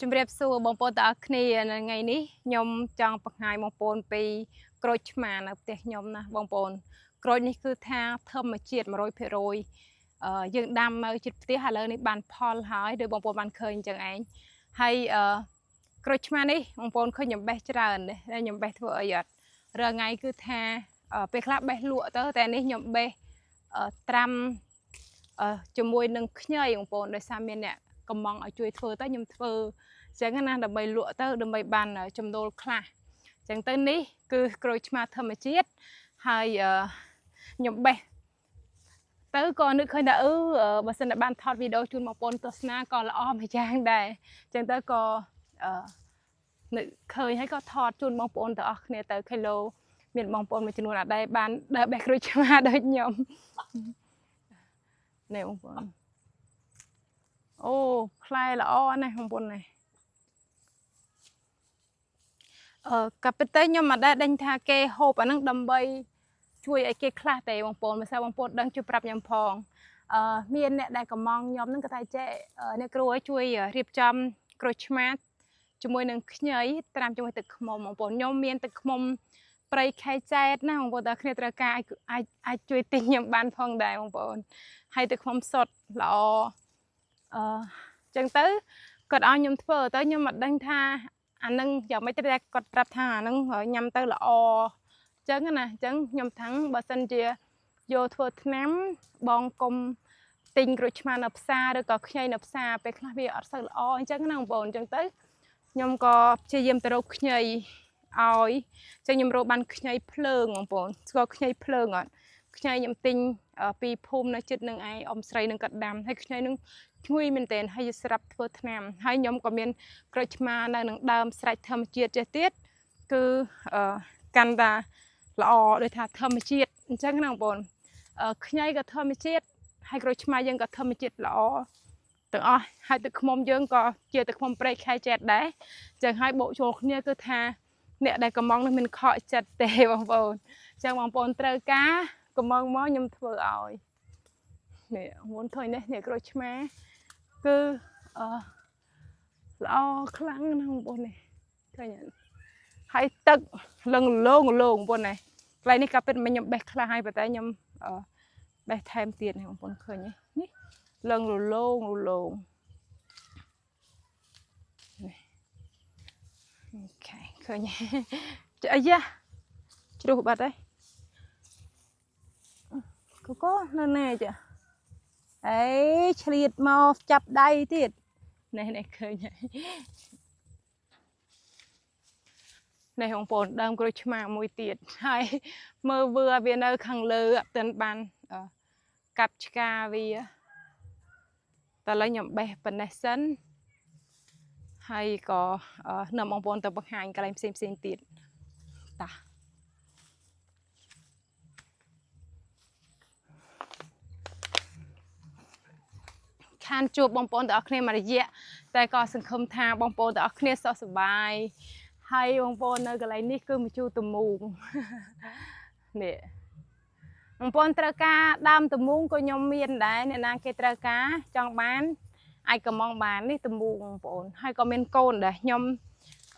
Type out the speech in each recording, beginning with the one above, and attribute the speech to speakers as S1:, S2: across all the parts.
S1: ជំរាបសួរបងប្អូនទាំងអស់គ្នានៅថ្ងៃនេះខ្ញុំចង់បង្ហាញបងប្អូនពីក្រូចឆ្មានៅផ្ទះខ្ញុំណាបងប្អូនក្រូចនេះគឺថាធម្មជាតិ100%យើងដាំនៅជិតផ្ទះឥឡូវនេះបានផលហើយដោយបងប្អូនបានឃើញអញ្ចឹងឯងហើយក្រូចឆ្មានេះបងប្អូនឃើញខ្ញុំបេះច្រើនទេតែខ្ញុំបេះធ្វើអីអត់រាល់ថ្ងៃគឺថាពេលខ្លះបេះលក់ទៅតែនេះខ្ញុំបេះត្រាំជាមួយនឹងខ្ញីបងប្អូនដោយសារមានអ្នកកំងឲ្យជួយធ្វើទៅខ្ញុំធ្វើអញ្ចឹងណាដើម្បីលក់ទៅដើម្បីបានចំណូលខ្លះអញ្ចឹងទៅនេះគឺក្រូចឆ្មាធម្មជាតិហើយខ្ញុំបេះទៅក៏នឹកឃើញថាបើសិនតែបានថតវីដេអូជូនបងប្អូនទស្សនាក៏ល្អមួយយ៉ាងដែរអញ្ចឹងទៅក៏អឺនឹកឃើញហើយក៏ថតជូនបងប្អូនទាំងអស់គ្នាទៅគីឡូមានបងប្អូនមួយចំនួនអត់ដែរបានដើរបេះក្រូចឆ្មាដូចខ្ញុំនេះបងប្អូនអូផ្លែល្អណាស់បងប្អូននេះ កាពិតទៅខ្ញុំមិនដែលដឹងថាគេហូបអាហ្នឹងដើម្បីជួយឲ្យគេខ្លះទេបងប្អូនមិនសូវបងប្អូនដឹងជួយប្រាប់ខ្ញុំផងមានអ្នកដែលកំងខ្ញុំហ្នឹងគាត់ថាចេះអ្នកគ្រូឲ្យជួយរៀបចំក្រូចឆ្មាជាមួយនឹងខ្ញីត្រាំជាមួយទឹកឃ្មុំបងប្អូនខ្ញុំមានទឹកឃ្មុំព្រៃខែចែតណាបងប្អូនតើគ្នាត្រូវការអាចអាចអាចជួយទិញខ្ញុំបានផងដែរបងប្អូនហើយទឹកឃ្មុំសុទ្ធល្អអឺចឹងទៅគាត់ឲ្យខ្ញុំធ្វើទៅខ្ញុំមិនដឹងថា អានឹងយ៉ាងម៉េចទៅតែគាត់ប្រាប់ថាអានឹងញ៉ាំទៅល្អអញ្ចឹងណាអញ្ចឹងខ្ញុំថាំងបើសិនជាយកធ្វើថ្នាំបងកុំទិញក្រូចឆ្មានៅផ្សារឬក៏ខ្ញីនៅផ្សារពេលខ្លះវាអត់សូវល្អអញ្ចឹងណាបងប្អូនអញ្ចឹងទៅខ្ញុំក៏ព្យាយាមទៅរកខ្ញីឲ្យអញ្ចឹងខ្ញុំរកបានខ្ញីភ្លើងបងប្អូនស្គាល់ខ្ញីភ្លើងអត់ខ្ញីខ្ញុំទិញពីភូមិនៅជិតនឹងឯងអ៊ំស្រីនឹងគាត់ដាំហើយខ្ញីនឹងឈ្ងុយមែនទែនហើយស្រាប់ធ្វើថ្នាំហើយខ្ញុំក៏មាន ក្រូចឆ្មានៅនឹងដើមស្រេចធម្មជាតិចេះទៀតគឺអឺកាន់តាល្អដូចថាធម្មជាតិអញ្ចឹងណាបងប្អូនខ្ញីក៏ធម្មជាតិហើយក្រូចឆ្មាយើងក៏ធម្មជាតិល្អទាំងអស់ហើយទឹកឃ្មុំយើងក៏ជាទឹកឃ្មុំព្រៃខែចែកដែរអញ្ចឹងហើយបូកចូលគ្នាគឺថាអ្នកដែលកំងនេះមិនខកចិត្តទេបងប្អូនអញ្ចឹងបងប្អូនត្រូវការកំងមកខ្ញុំធ្វើឲ្យនេះបងប្អូនឃើញនេះនេះក្រូចឆ្មាគឺអឺ ល្អខ្លាំងណាស់បងប្អូននេះឃើញអត់ហើយទឹកលឹងលងលងបងប្អូននេះកន្លែងនេះក៏ពិតមិនខ្ញុំបេះខ្លះហើយប៉ុន្តែខ្ញុំអឺបេះថែមទៀតនេះបងប្អូនឃើញទេនេះលឹងរលោងរលោងនេះOK ឃើញទេអាយ៉ាជ្រុះបាត់ហើយកកនៅណែចាអេឆ្លៀតមកចាប់ដៃទៀតនេះនេះឃើញហើយ នេះបងប្អូនដើមក្រូចឆ្មាមួយទៀតហើយមើលវឿវានៅខាងលើអត់ទាន់បានកាប់ឆ្កាវាតែឥឡូវខ្ញុំបេះប៉ុណ្ណេះសិនហើយក៏នាំបងប្អូនទៅបង្ហាញកន្លែងផ្សេងផ្សេងទៀតតាខានជួបបងប្អូនទាំងអស់គ្នាមួយរយៈតែក៏សង្ឃឹមថាបងប្អូនទាំងអស់គ្នាសុខសប្បាយហើយបងប្អូននៅកន្លែងនេះគឺមជូរតមូងនេះបងប្អូនត្រូវការដើមតមូងក៏ខ្ញុំមានដែរអ្នកណាគេត្រូវការចង់បានអាចកំងបាននេះតមូងបងប្អូនហើយក៏មានកូនដែរខ្ញុំ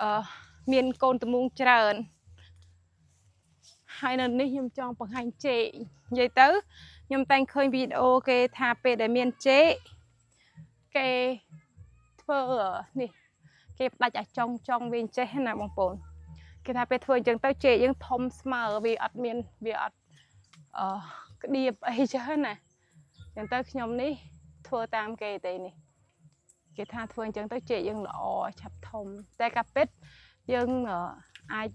S1: អឺមានកូនតមូងច្រើនហើយនៅនេះខ្ញុំចង់បង្ហាញចេកនិយាយទៅខ្ញុំតែងឃើញវីដេអូគេថាពេលដែលមានចេកគេធ្វើនេះគេផ្ដាច់អាចុងចុងវាអញ្ចេះណាបងប្អូនគេថាពេលធ្វើអញ្ចឹងទៅចេកយើងធំស្មើវាអត់មានវាអត់អឺក្តៀបអីចឹងណាអញ្ចឹងទៅខ្ញុំនេះធ្វើតាមគេទេនេះគេថាធ្វើអញ្ចឹងទៅចេកយើងល្អឆាប់ធំតែកាពិតយើងអាច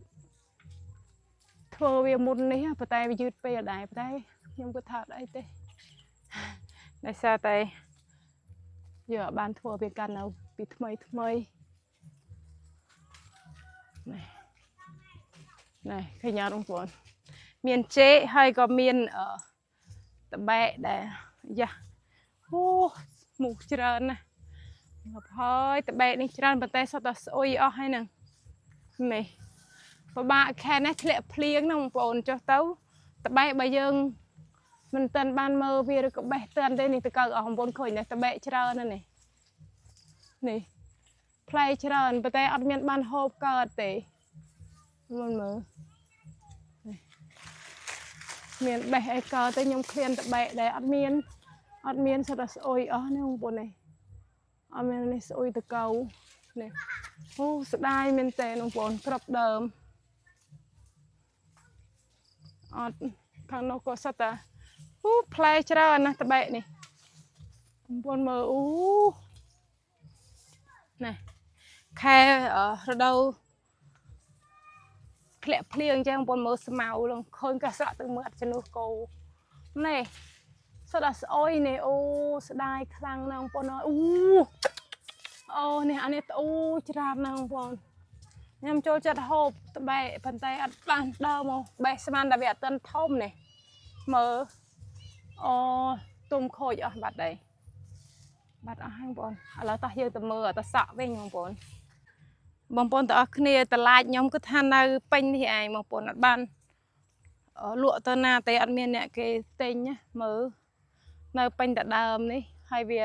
S1: ធ្វើវាមុននេះប៉ុន្តែវាយឺតពេលដែរប៉ុន្តែខ្ញុំក៏ថាអត់អីទេដោយសារតែយើងអត់បានធ្វើវាកាន់នៅពីថ្មីថ្មីនេះនេះឃើញអត់បងប្អូនមានចេកហើយក៏មានអឺតបែកដែរយ៉ាអូមូសច្រើនណាស់ងាប់ហើយតបែកនេះច្រើនប៉ុន្តែសុទ្ធតែស្អុយអស់ហើយហ្នឹងនេះពិបាកខែនេះធ្លាក់ភ្លៀងណាបងប្អូនចុះទៅតបែកបើយើងមិនទាន់បានមើលវាឬក៏បេះទាន់ទេនេះតកើអស់បងប្អូនឃើញនេះតបែកច្រើនណាស់នេះនេះ ផ្លែច្រើនប៉ុន្តែអត់មានបានហូបកើតទេមើលមើលនេះមានបេះអីកើតទេខ្ញុំឃ្លានតបែកដែរអត់មានអត់មានសុទ្ធតែស្អុយអស់នេះបងប្អូននេះអត់មាននេះស្អុយតកៅនេះអូស្ដាយមែនតើបងប្អូនក្របដើមអត់ខាងនោះក៏សុទ្ធតែអូផ្លែច្រើនណាស់តបែកនេះបងប្អូនមើលអូនេះខែអឺរដូវធ្លាក់ភ្លៀងអញ្ចឹងបងប្អូនមើលស្មៅលងឃើញក៏ស្រក់ទឹកមើលអត់ជំនួសគោនេះសុទ្ធតែស្អុយនេះអូស្ដាយខ្លាំងណាស់បងប្អូនអើយអូអូនេះអានេះអូច្រើនណាស់បងប្អូនខ្ញុំចូលចិត្តហូបត្បែកប៉ុន្តែអត់បានដើរមកបេះស្មានតែវាអត់ទាន់ធំនេះមើលអូទុំខូចអស់បាត់ហើយបាត់អស់ហើយបងប្អូនឥឡូវតោះយើងទៅមើលអត្តសក់វិញបងប្អូនបងប្អូនទាំងអស់គ្នាតឡាចខ្ញុំគឺថានៅពេញនេះឯងបងប្អូនអត់បានអឺលក់ទៅណាទេអត់មានអ្នកគេទិញណាមើលនៅពេញតដើមនេះហើយវា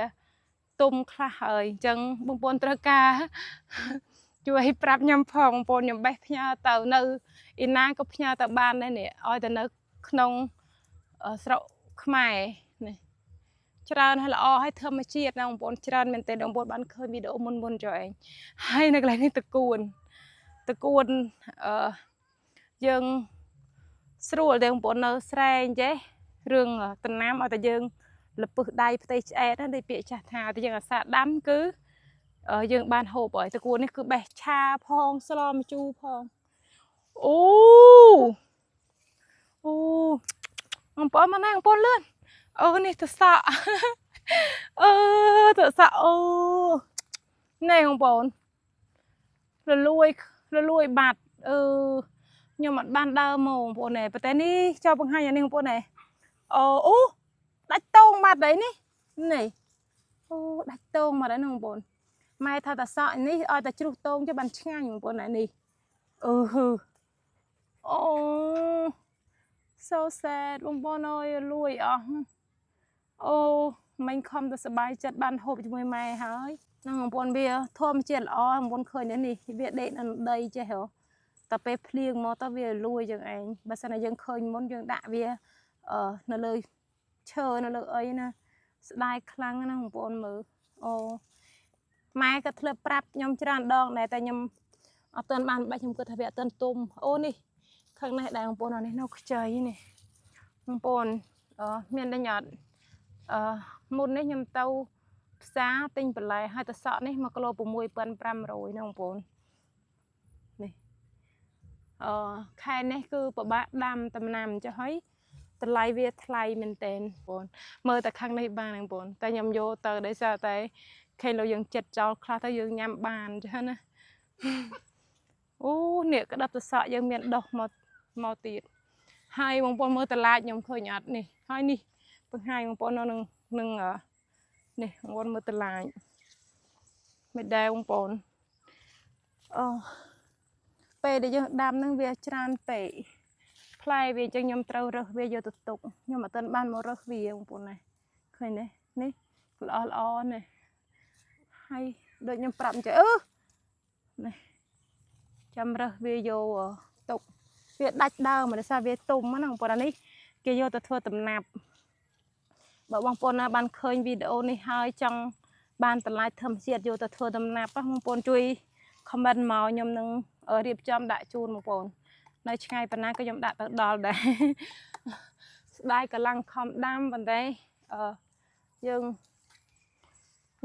S1: ទុំខ្លះហើយអញ្ចឹងបងប្អូនត្រូវការ ជួយប្រាប់ខ្ញុំផងបងប្អូនខ្ញុំបេះផ្ញើទៅនៅអ៊ីណាក៏ផ្ញើទៅបានដែរនេះឲ្យទៅនៅក្នុងអឺស្រុកខ្មែរនេះច្រើនហើយល្អហើយធម្មជាតិណាបងប្អូនច្រើនមែនទែនបងប្អូនបានឃើញវីដេអូមុនមុនចុះឯងហើយនៅកន្លែងនេះតកួនតកួនអឺយើងស្រួលទេបងប្អូននៅស្រែអញ្ចេះរឿងតំណាំឲ្យតែយើងលពឹសដៃផ្ទៃឆ្អែតណាដូចពាក្យចាស់ថាតែយើងអាសាដាំគឺ អឺយើងបានហូបហើយតកួននេះគឺបេះឆាផងស្លម្ជូរផងអូអូបងប្អូនមកណាបងប្អូនលឿនអូនេះទៅសក់ អឺទៅសក់អូនេះបងប្អូនរលួយរលួយបាត់អឺខ្ញុំអត់បានដើរមកបងប្អូនទេប៉ុន្តែនេះចូលបង្ហាញអានេះបងប្អូនទេអូអូដាច់តងបាត់ហើយនេះនេះអូដាច់តងបាត់ហើយហ្នឹងបងប្អូន ម៉ែថាតសក់នេះឲ្យតែជ្រុះតងចុះបានឆ្ងាញ់បងប្អូនណានេះអឺហឺអូ so sad បងប្អូនអើយលួយអស់អូមិញខំតែសប្បាយចិត្តបានហូបជាមួយម៉ែហើយហ្នឹងបងប្អូនវាធម្មជាតិល្អបងប្អូនឃើញទេនេះវាដេកនៅដីចេះហ៎តែពេលភ្លៀងមកទៅវាលួយយ៉ាងឯងបើសិនណាយើងឃើញមុនយើងដាក់វាអឺនៅលើឈើនៅលើអីណាស្ដាយខ្លាំងណាស់បងប្អូនមើលអូ ម៉ែក៏ធ្លាប់ប្រាប់ខ្ញុំច្រើនដងដែរតែខ្ញុំអត់ទាន់បានបាច់ខ្ញុំគិតថាវាអត់ទាន់ទុំអូនេះខាងនេះដែរបងប្អូនអានេះនៅខ្ចីនេះបងប្អូនអឺមានដេញអត់អឺមុននេះខ្ញុំទៅផ្សារទិញបន្លែហើយតសក់នេះ1គីឡូ6500ណាបងប្អូននេះអឺខែនេះគឺពិបាកដាំដំណាំចុះហើយតម្លៃវាថ្លៃមែនតើបងប្អូនមើលតែខាងនេះបានបងប្អូនតែខ្ញុំយកទៅដោយសារតែ ឃើញលោកយើងចិត្តចោលខ្លះទៅយើងញ៉ាំបានចឹងណា អូនេះក្តាប់តសក់យើងមានដុះមកមកទៀតហើយបងប្អូនមើលតឡាចខ្ញុំឃើញអត់នេះហើយនេះបង្ហាញបងប្អូននៅនឹងនឹងអឺនេះបងប្អូនមើលតឡាចមិនដែរបងប្អូនអូពេលដែលយើងដាំហ្នឹងវាច្រើនពេកផ្លែវាអញ្ចឹងខ្ញុំត្រូវរើសវាយកទៅទុកខ្ញុំអត់ទាន់បានមករើសវាបងប្អូនណាឃើញទេនេះល្អល្អនេះ ហើយដូចខ្ញុំប្រាប់អញ្ចឹងអឺនេះចាំរើសវាយកទុកវាដាច់ដើមដោយសារវាទុំហ្នឹងបងប្អូនអានេះគេយកទៅធ្វើដំណាប់បើបងប្អូនណាបានឃើញវីដេអូនេះហើយចង់បានតម្លៃធម្មជាតិយកទៅធ្វើដំណាប់បងប្អូនជួយ comment មកខ្ញុំនឹងរៀបចំដាក់ជូនបងប្អូននៅឆ្ងាយប៉ុណ្ណាក៏ខ្ញុំដាក់ទៅដល់ដែរ ស្ដាយកម្លាំងខំដាំប៉ុន្តែអឺយើង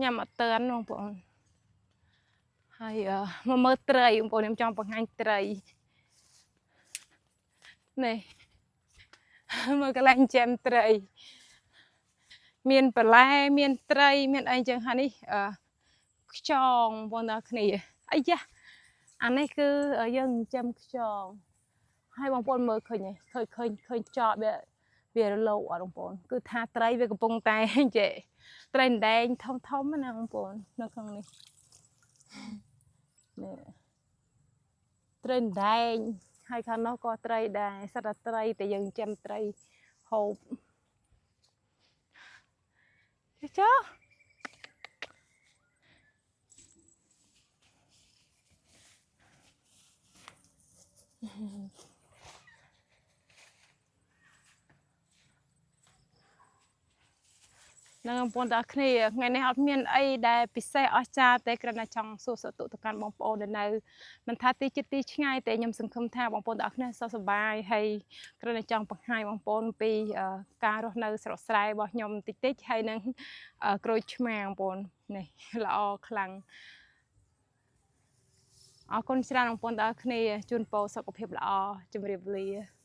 S1: ញ៉ាំអត់ទាន់បងប្អូនហើយអឺមកមើលត្រីបងប្អូនខ្ញុំចង់បង្ហាញត្រីនេះ មើលកន្លែងចាំត្រី មានបន្លែមានត្រីមានអីចឹងហើយនេះអឺខ្យងបងប្អូនទាំងគ្នាអាយ៉ាអានេះគឺយើងចិញ្ចឹមខ្យងហើយបងប្អូនមើលឃើញទេឃើញឃើញឃើញចកវាវារលោអត់បងប្អូនគឺថាត្រីវាកំពុងតែចេះ ត្រីអណ្ដែងធំធំណាបងប្អូននៅក្នុងនេះនេះត្រីអណ្ដែងហើយខាងនោះក៏ត្រីដែរសិតតែត្រីតែយើងចិញ្ចឹមត្រីហូបចុះ នឹងបងប្អូនទាំងអស់គ្នាថ្ងៃនេះអត់មានអីដែលពិសេសអស្ចារ្យទេគ្រាន់តែចង់សួរសុខទុក្ខទៅកាន់បងប្អូនដែលនៅមិនថាទីជិតទីឆ្ងាយទេខ្ញុំសង្ឃឹមថាបងប្អូនទាំងអស់គ្នាសុខសប្បាយហើយគ្រាន់តែចង់បង្ហាញបងប្អូនពីអឺការរស់នៅស្រុកស្រែរបស់ខ្ញុំតិចតិចៗហើយនឹងអឺក្រូចឆ្មាបងប្អូននេះល្អខ្លាំងអរគុណច្រើនបងប្អូនទាំងអស់គ្នាជូនពរសុខភាពល្អជម្រាបលា។